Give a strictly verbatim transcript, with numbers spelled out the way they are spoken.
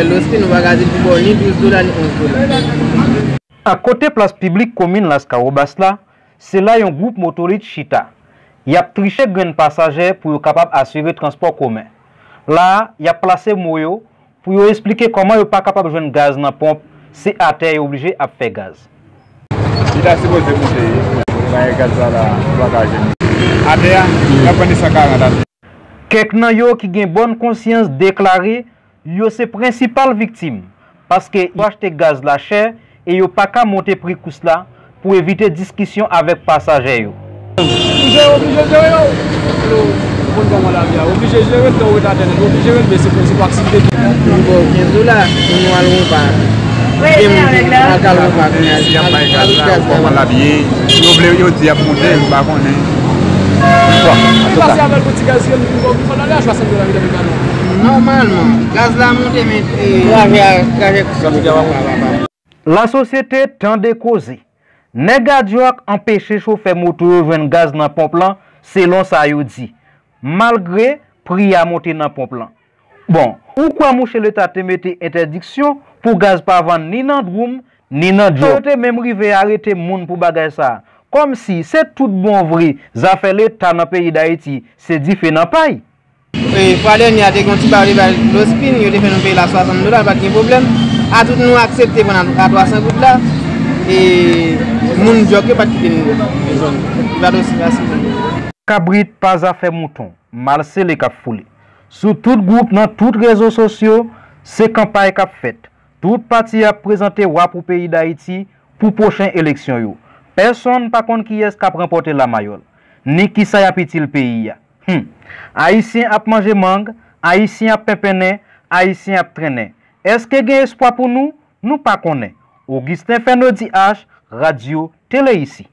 Lospin, ou pa ka di l pou ba w ni douz dola, ni onz dola. Akote plas piblik komin Laskawobas la, se la yon gwoup motolit chita. Y ap triche grenn pasaje pou yo kapab asire transpò komen. La a, y ap plase mo yo pou yo esplike kòman yo pa kapab jwenn gaz nan ponp, se atè yo oblije ap fè gaz. Li ta sipoze monte, bagay gaz la, la, nou pa ka jwenn. Atè a, y ap vann li san karant atè. Kèk nan yo ki gen bòn konsyans deklare yo se prensipal viktim, paske yo achte gaz la chè e yo pa ka monte pri kous la pou evite diskisyon avèk pasaje yo. Oblije, oblije jere yo. Yo konn kòman lavi a. Oblije jere, tan ou ret atè nèt. Oblije rele, se pou, se pou aktivite ki. Nou ba w kenz dola pou nou al repa. Gen moun ki al kal repa kounye a. Si y ap bay gaz la, kòman l ap ye? Yo vle, yo di y ap monte, m pa konnen. Bon, an tou ka. Pase avè l pou ti gaz ke nou ba w, nou fè nan lè a swasant dola, nou te vin ba nou. Nòmalman, gaz la monte, men, e, trajè a, trajè kous la monte pa, pa, pa. Lasosyete Tande Koze. Nèg Adyòk anpeche chofè moto yo jwenn gaz nan ponp lan, selon sa yo di, malgre pri a monte nan ponp lan. Bon, ou kwè mouche Leta te mete entèdiksyon pou gaz pa vann ni nan Dwoum, ni nan Djòk? Yo te menm rive arete moun pou bagay sa a. Kòmsi se tout bon vre, zafè Leta nan peyi Dayiti se dife nan pay. E, fwa dènye a, te gen yon ti bagay yo te bay Lospin, yo te fè nou peye la swasant dola, pa t gen pwoblèm. A tout nou aksepte vann a, a twa san goud la. E moun Djòk yo pa t kite nou jwenn. Li pa t osi fasil. Kabrit pa zafè mouton, mal sele k ap foule. Sou tout gwoup, nan tout rezo sosyo, se kanpay k ap fèt. Tout pati ap prezante wa pou peyi Dayiti pou pwochen eleksyon yo. Pèsonn pa konn kiyès k ap ranpòte lamayòl, ni kisa y ap itil peyi a. Hum. Ayisyen ap manje mang, Ayisyen ap penpennen, Ayisyen ap trennen. Èske gen espwa pou nou? Nou pa konnen. Augustin Fernaudy H, Radyo Tele Isi.